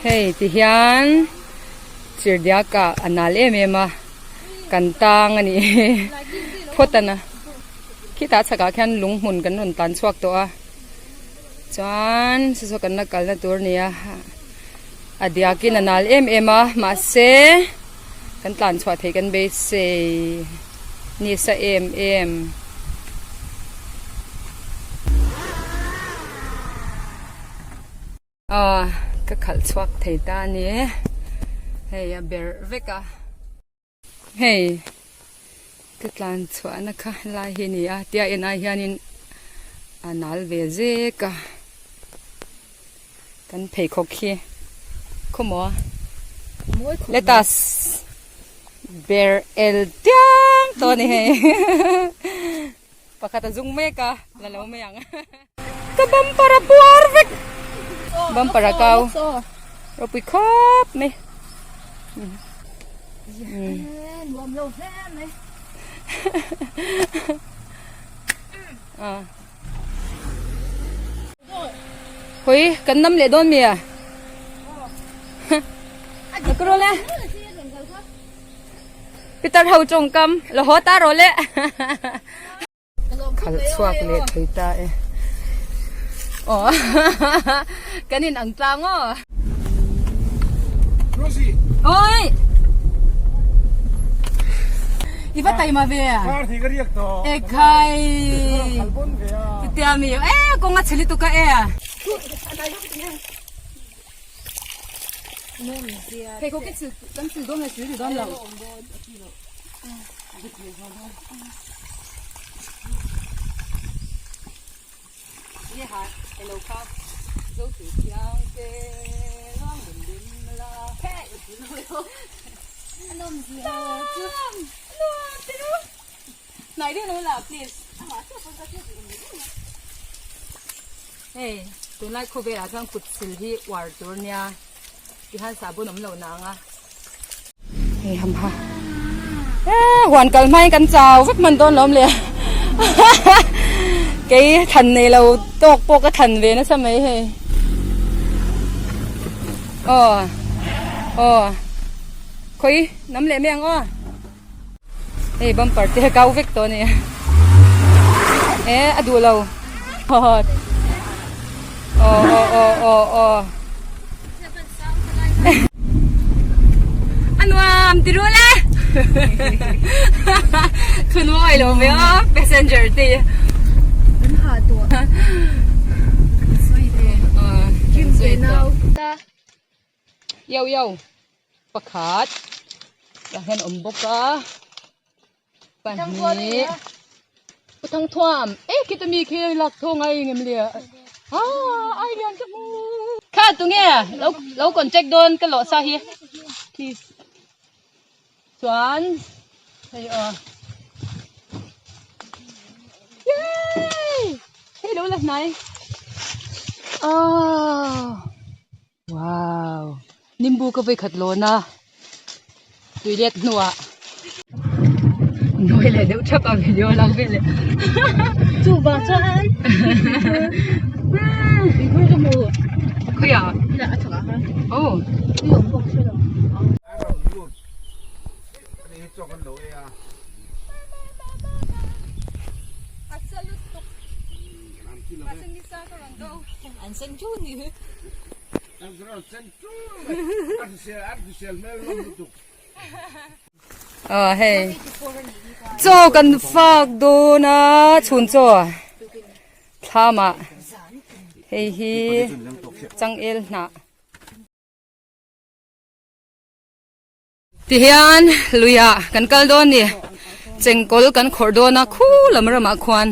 Hei ti hian chirhdiak ah a nal em em a kan tang a nih hi phawt a na khitah chhakah khian lung hmun kan rawn tan chhuak tawh a chuan saw saw kan la kalna tur a ni a a diak in a nal em em a mahse kan tlan chhuah theih kan beisei nisa em em. Aw ka khalh chhuak thei ta a ni hei a berh vek a hei ka tlan chhuahna kha helai hi a ni a tia en ai hianin a nal ve zek a kan pheikhawk hi khawmaw let us ber el tiang tawh a ni hei pakhat a zung mek a la lo mai ang. Ka bumper a puar vek. Bumper a kau. Ropui khawp mai. Nuam lo hle mai. Hoi kan nam leh dawn mi a? Ka rawh le. Pitar ho tawngkam la haw ta rawh le. Khalh chhuak leh thei ta e. Aw kan in ang tlang aw. Rosie. Oi. I va taima ve a. Kar thei ka riak tawh. E khai. Khalh bon ve a. Tia mi e kawng a chheli tuk a e. Pheikhawk hi kan sil dawn nge sil rih dawn lo. Hei tunlai khawvelah chuan kut sil hi uar tur nia tihian sahbawn awm lo nang a. Hei ham ha eh huan kal hmain kan chau vek hman dawn lawm le kei than nei lo tawk pawh ka than ve nasa mai hei aw aw khawi nam leh mai ang aw hei bumper te kau vek tawh a ni eh a duh lo aw aw aw aw aw. A nuam ti rul e Thun mawi lo ve aw passenger te Kan ha tawh Sawi ve Kim ve nau ta Yo yo pakhat tah hian awm bawk a pahnih Pu Thangthuam e khita mi khi lak thawng ai ngem le ah ai lian ka hmu kha tunge lo lo contact dawn ka lawh sa hi please chuan hei aw yay hei lo la hnai ah Wow! Nimbu ka vawi khat lawn a, tui let hnuah nawi leh deuh thap a video lak vel leh Chuvang chuan tuikhur ka hmu Khawiah? A chhakah khan Oh! Tui awm pawh ka hre lo. Aw hei chaw kan fak dawn a chhun chaw thlam ah hei hi changel hnah. Tihian luiah kan kal dawn ni chengkawl kan khawrh dawn a khu lam ramah khuan.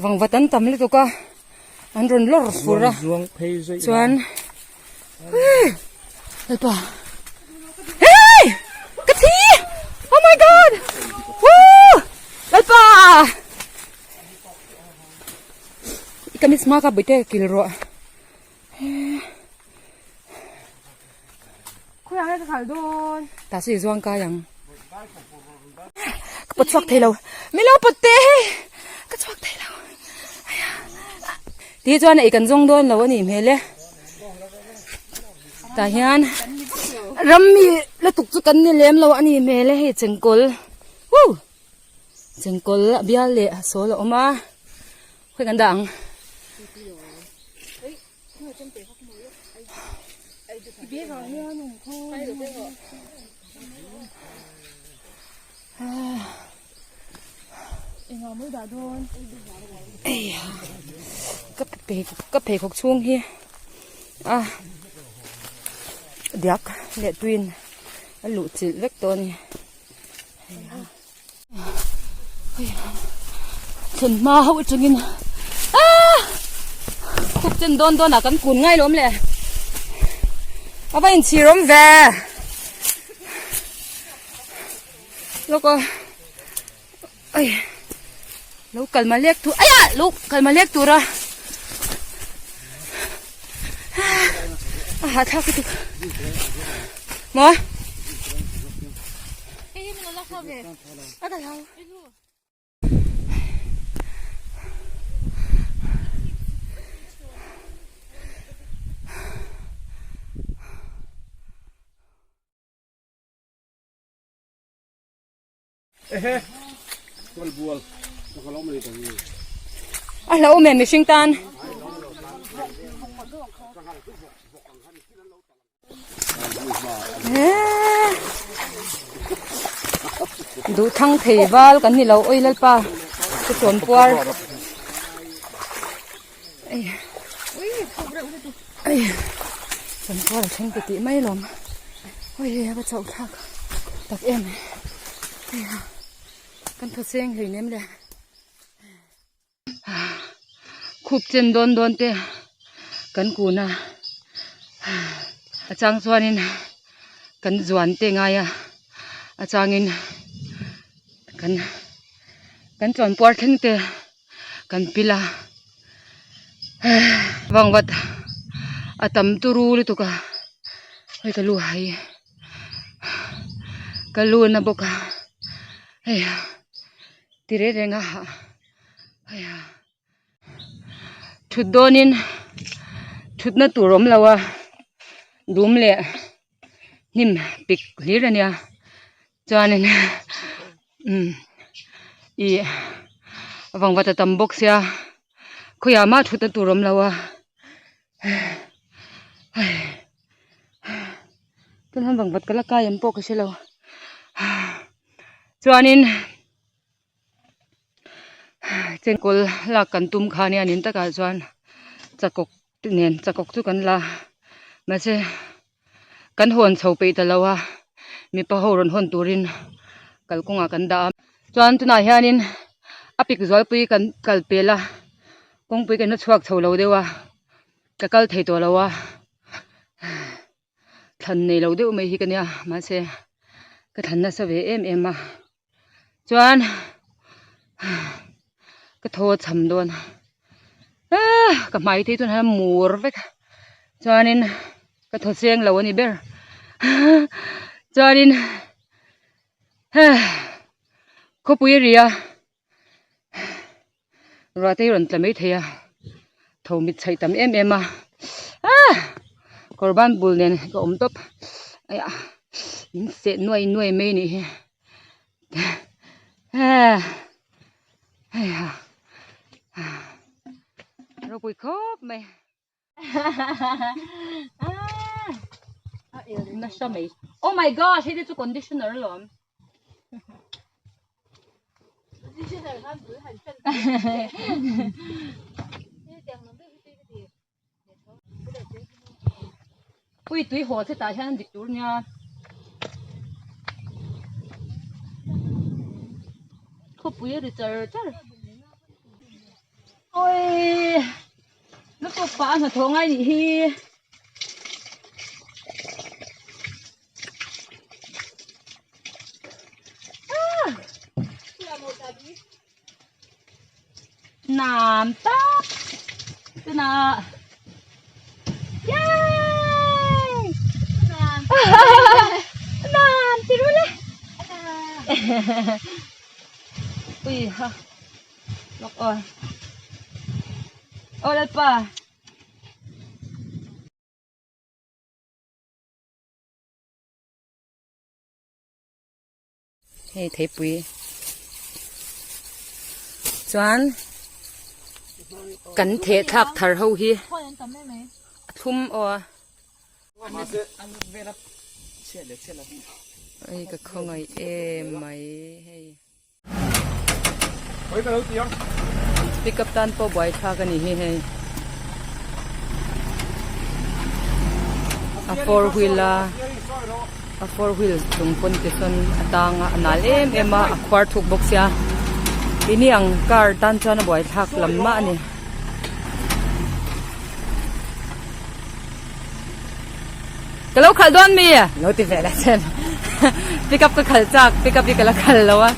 Vangvat an tam lutuk a an rawn lawr fur a chuan lalpa hey ka thi oh my god woo lalpa kamis hma ka buite kil rawh. Ta chu i zuang kai ang. Ka pawt chhuak thei lo. Min lo pawt teh hei. Ka chhuak thei lo. Ti chuan ei kan zawng dawn lo a nih hmel e. Tah hian rammi lutuk chu kan ni lem lo a nih hmel e hei chengkawl huh chengkawl a bial leh a sawl a awm a khawi kan dah ang. Ka pheikhawk chhung hi a diak leh tuiin a luh chilh vek tawh a ni. Thlen hma ho atangin aaa khup chen dawn dawn ah kan kun ngai lawm le a va inchhir awm ve lawk a ai lo kal ma lek tur aia lo kal ma lek tura a hahthlak lutuk maw. A hlauhawm em mihring tan. Duh thang thei val kan ni lo oi lalpa ka chuan puar ei chuan puar a thleng ti tih mai lawm oi hei a va chauh thlak tak em kan thaw cheng hlei nem le. Khup chen dawn dawn te kan kun a a chang chuanin kan zuan te ngai a a changin kan kan chuan puar thleng te kan pil a vangvat a tam turu lutuk a hei ka lu hai ka lu na bawk a hei. Ti reng reng a hah hei a thut dawnin thutna tur awm lo a dum leh hnim pik hlir a nia chuanin umm ih vangvat a tam bawk sia khawiah mah thutna tur awm lo a hei tunah vangvat ka la kai em pawh ka hre lo chuanin. Chengkawl lak kan tum kha nia nin takah chuan chakawk te nen chakawk chu kan la mahse kan hawn chho peih ta lo a mipa ho rawn hawn turin kalkawngah kan dah a chuan tunah hianin a pik zualpui kan kal pel a kawngpui kan la chhuak chho lo deuh a ka kal thei tawh lo a. Thlan nei lo deuh mai hi ka nia mahse ka thlan nasa ve em em a chuan ka thaw a cham dawn a ka hmai te hi chuan a mur vek a chuanin ka thaw cheng lo a ni ber chuanin khawpui a ri a. Ruah te hi rawn tla mai thei a tho mit chhaih tam em em a ah kawr ban bul nen ka awm tawp aiah min seh nuai nuai mai a nih hi ah heiha ropui khawp mai. Nasa mai oh my gosh hei te chu conditioner alawm Ui tui haw che tah hian dik tur nia khawpui a ri char char oi. Lutuk pah a hnathawh ngai nih hi. Nam tap tunah yay nam ti ru le ui ha lawk aw. Aw Lalpa. Hei theipui chuan kan theh thlak thar ho hi a thlum aw a hei ka khawngaih em mai hei. Pick up tan pawh buai thlak a ni hi hei a four wheel a a four wheel chung pawn te sawn a tang a a nal em em a a khuar thuk bawk sia keini ang car tan chuan a buai thlak lam mah a ni. Ka lo khalh dawn mi? Lo ti ve la chen. Pick up ka khalh chak, pick up hi ka la khalh lo a.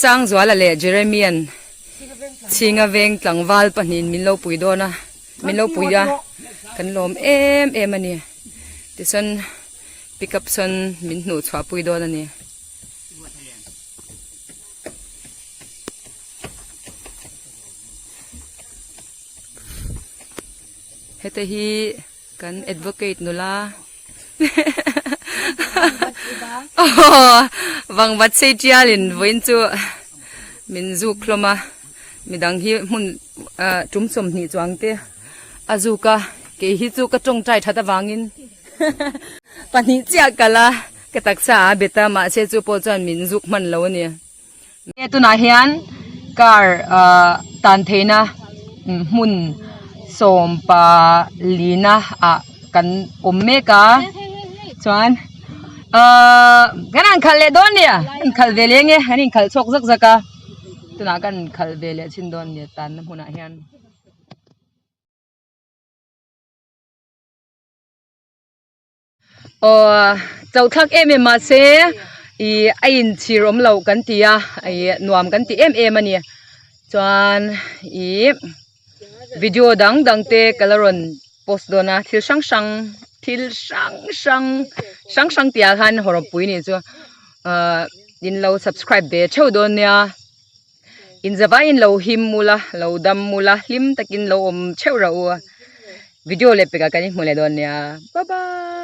Sangzuala leh Jeremian Chhinga veng tlangval pahnihin min lo pui dawn a, min lo pui a, kan lawm em em a ni. Tichuan pick up sawn min hnuh chhuah pui dawn a ni. Heta hi kan advocate nula vangvat sei tialin vawiin chu min zuk hlawm a midang hi hmun ah tum 20 chuang te a zuk a kei hi chu ka tawngtai that avangin pahnih chiah kal a. Ka taksa a bet a mahse chu pawh chuan min zuk hman lo a ni. Tunah hian car ah tan theihna hmun sawmpa lina ah kan awm mek a chuan ahh kan han khalh leh dawn nia kan khalh ve leh enge kan inkhalh chhuak zak zak a tunah kan inkhalh ve leh chhin dawn nia tanna hmunah hian. Aw chauh thlak em em mahse ih a inchhir awm loh kan ti a ih nuam kan ti em em a ni chuan ih video dang dang te ka la rawn post dawn a thil hrang hrang thil hrang hrang hrang hrang tih ah khan hawrawppui nih chu ahh in lo subscribe ve theuh dawn nia inzavaiin lo him mula lo dam mula hlim takin lo awm theuh rah u a video leh pekah kan inhmu leh dawn nia bye bye.